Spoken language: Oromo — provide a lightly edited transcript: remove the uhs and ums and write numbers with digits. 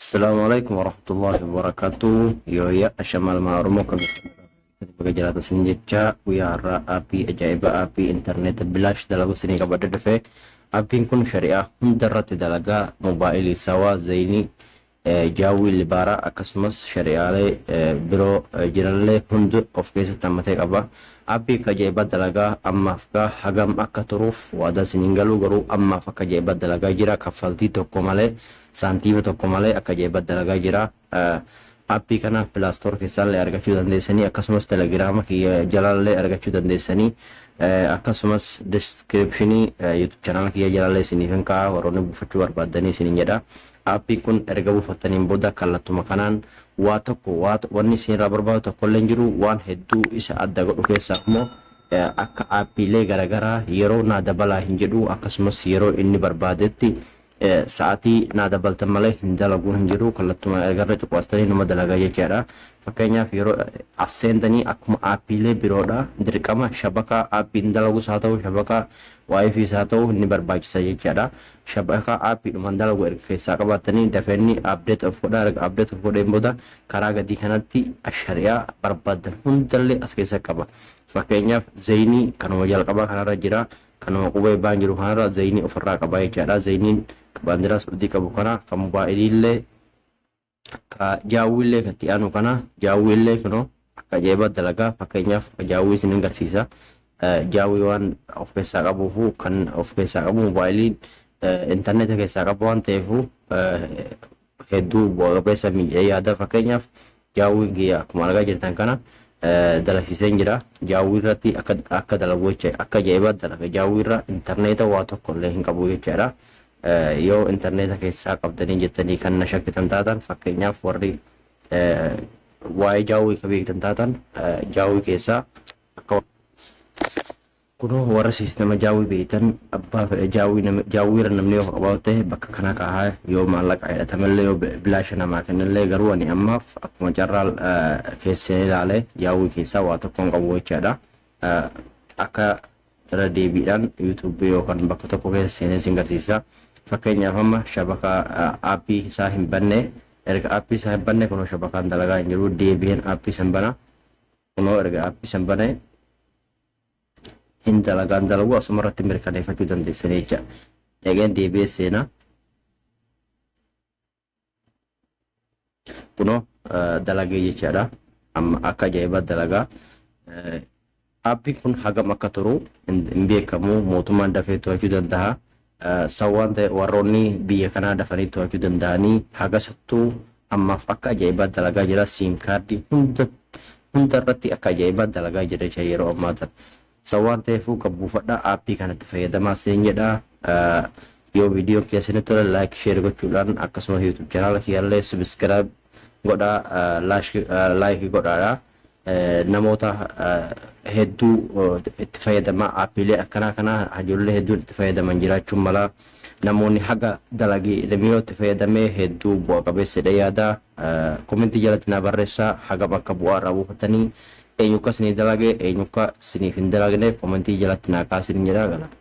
Assalaamu alaikum warahmatullahi wabarakatuh. Yooyya ashamal maa Oromoo kan baga jiraata isin jecha guyyaa har'aa aappii ajaa'ibaa aappii intarneeta bilaash dalagu isinii qabadhe dhufe. Aappiin kun shari'aa hunda irratti dalagaa moobaayilii sawaa zayinii jaawwii libaaraa akkasumas shari'aalee biroo jiranillee hunda of keessatti hammatee qaba. Aappii akka ajaa'ibaa dalagaa ammaaf gaa hagam akka turuuf waadaa isiniin galuu garuu ammaaf akka ajaa'ibaa dalagaa jira kaffaltii tokko malee saantiima tokko malee akka ajaa'ibaa dalagaa jira. Aappii kana Play Store keessaallee argachuu dandeessanii akkasumas telegiraama kiyya jalallee argachuu dandeessanii akkasumas descriptionii YouTube channel kiyya jalallee isiniif hin kaa'a warroonni buufachuu barbaaddanii isiniin jedha. Aappiin kun erga buufattaniin booda kallattuma kanaan waa tokko wanni isinirraa barbaadu tokkollee hin jiru waan hedduu isa adda godhu keessaa immoo akka aappiilee garaagaraa yeroo naa dabalaa hin jedhu akkasumas yeroo inni barbaadetti sa'aatii naa dabaltan malee hin dalaguun hin jiru kallattuma erga irra cuqaastanii nama dalagaa jechaadha. Fakkeenyaaf yeroo as seentanii akkuma aappiilee biroodha dirqama shabakaa aappiin dalagus haa ta'u shabakaa WiFi haa ta'u ni barbaachisa jechaadha. Shabakaa aappiidhumaan dalagu erga keessaa qabaattanii dafeenni update of godha erga update of godheen booda karaa gadii kanatti shari'aa barbaaddan hundallee as keessa qaba. Fakkeenyaaf zayinii kanuma jalqabaa kanarra jira. Kanuma qubee baan jiru kanarra zayinii ofirraa qaba jechaadha. Zayiniin baandiraa Suudii qabu kana kan mobaayiliillee ka jaawwiillee kan itti aanu kana jaawwiillee kunoo akka ajaa'ibaa dalagaa fakkeenyaaf jaawwii isin agarsiisa. Jaawwii waan of keessaa qabuufu kan of keessaa qabu mobaayiliin intarneeta keessaa qabu waan ta'eefu hedduu bu'a qabeessa miidhee yaada fakkeenyaaf jaawwiin kiyya akkuma argaa jirtan kana dalagsiiseen jira. Jaawwii irratti akka akka dalagu jecha akka ajaa'ibaa dalaga jaawwii irra intarneeta waa tokko illee hin qabu jechaadha. Yoo intarneeta keessaa qabdanii jettanii kan na shakkitan taatan fakkeenyaaf warri waa'ee jaawwii ka beektan taatan jaawwii keessaa akka kunoo warra siistama jaawwii beektan abbaa fedhe jaawwii irra namni yoo qabaatu ta'e bakka kana kaahaa yoo maallaqa hidhatamallee yoo bilaasha namaa kennallee garuu ani ammaaf akkuma carraa keesseen ilaale jaawwii keessaa waa tokko hin qabu jechaadha. Akka irra deebiidhaan yuutuubii yookaan bakka tokko keessa seenee sin garsiisa. Fakkeenyaaf amma shabakaa aappii isaa hin banne erga aappii isaa hin banne kunoo shabakaan dalagaa hin jiru deebi'een aappii san bana kunoo erga aappii san bane hin dalagaan dalagu asuma irratti mirkaneeffachuu dandeessanii jecha. Dhaqeen deebi'ee seenaa. Kunoo dalagee jechaadha. Amma akka ajaa'ibaa dalagaa. Aappiin kun hagam akka turu hin beekamu mootummaan dafee to'achuu danda'a. San waan ta'e warroonni biyya kanaa dafanii to'achuu danda'anii hagasattuu ammaaf akka ajaa'ibaa dalagaa jira. Siim kaardii hunda hunda irratti akka ajaa'ibaa dalagaa jira jecha yeroo ammaa tana. San waan ta'eefuu gad buufadhaa aappii kanatti fayyadamaa isiniin jedha. Yoo viidiyoon kiyya isinitti tole like share gochuudhaan akkasumas YouTube channel kiyyallee subscribe godhaa like godhaadha. Namoota hedduu itti fayyadamaa aappiilee akkanaa kana ijoollee hedduun itti fayyadaman jiraachuun mala namoonni haga dalagee namni yoo itti fayyadamee hedduu bu'a qabeessadha yaada. Komentii jalatti naa barreessaa hagam akka bu'aa irraa buufatanii eenyu akka isinii dalage eenyu akka isiniif hin dalagne komentii jalatti naa kaasin jedha galata.